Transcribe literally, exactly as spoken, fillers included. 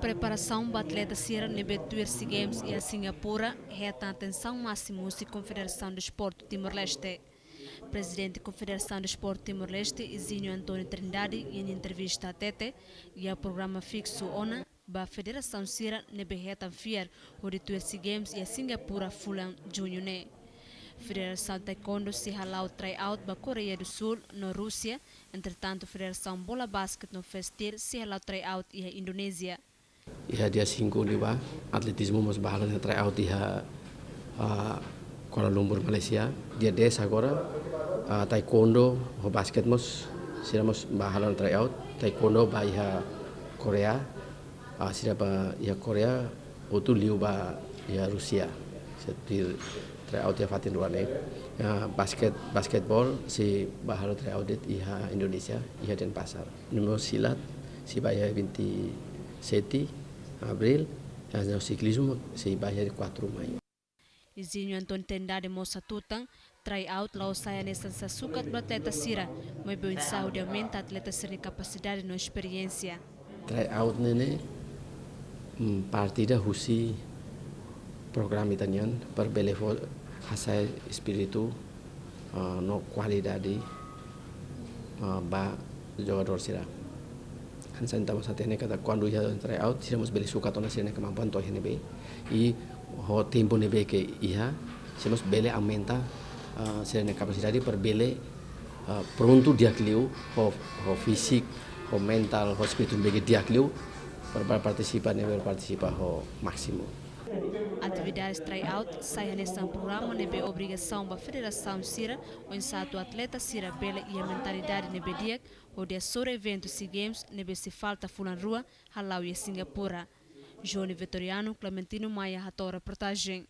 Preparasaun ba atleta sira ne'ebé tuir SEA Games iha Singapura hetan atensaun másimu husi Konfederasaun Desportu Timor-Leste. Prezidente Konfederasaun Desportu Timor-Leste, Izinho António Trindade, iha entrevista hatete, iha programa fiksu ona ba federasaun sira ne'ebé hetan fiar hodi tuir SEA Games iha Singapura fulan Juñu ne'e. Federasaun Taekwondo sei hala'o tryout ba Koreia do Sul no Rúsia, entretantu Federasaun Bola Basket no Festil sei hala'o tryout iha Indonézia. Iha dia cinco liubá, atletizmu mós bá halo nia tryout iha, ah, Kuala Lumpur, Malaysia. Dia dez agora, ah, taekwondo ho basket mós, sira mós bá halo tryout. Taekwondo bá iha Korea, ah, sira bá iha Korea, hotu liu bá iha Rúsia. Sira tuir tryout iha fatin rua ne'e. Ah, basket, basketball sei bá halo tryout de'it iha Indonézia, iha Denpasar. No mós silat, sei bá iha vinte e sete Abril, ah, no siklizmu sei bá iha quatro Maio. Izinho António Trindade mós hatutan, tryout la'ós sai hanesan sasukat ba atleta sira, maibé oinsá hodi aumenta atleta sira-nia kapasidade no esperiénsia. Tryout ne'e ne'e, mm, parte ida husi programa ita-nian, para bele fó hasa'e espíritu, ah, no kualidade, ah, ba jogadór sira. Hanesan ita mós hatene katak kuandu iha tryout, sira mós bele sukat ona sira-nia kemampuan to'o iha ne'ebé. I ho tempu ne'ebé ke iha, sira mós bele aumenta, ah, sira-nia kapasidade para bele, ah, prontu di'ak liu, ho, ho fisik, ho mentál, ho espíritu ne'ebé ke di'ak liu, para, para partisipa ne'ebé, partisipa ho másimu. Atividades tryout sai hanesan programa ne'ebé obrigasaun ba federasaun sira, oinsá atu atleta sira bele iha mentalidade ne'ebé di'ak, hodi hasoru eventu SEA Games ne'ebé sei falta fulan rua hala'o iha Singapura. Johnny Vitoriano, Clementino Maia, hato'o reportajen.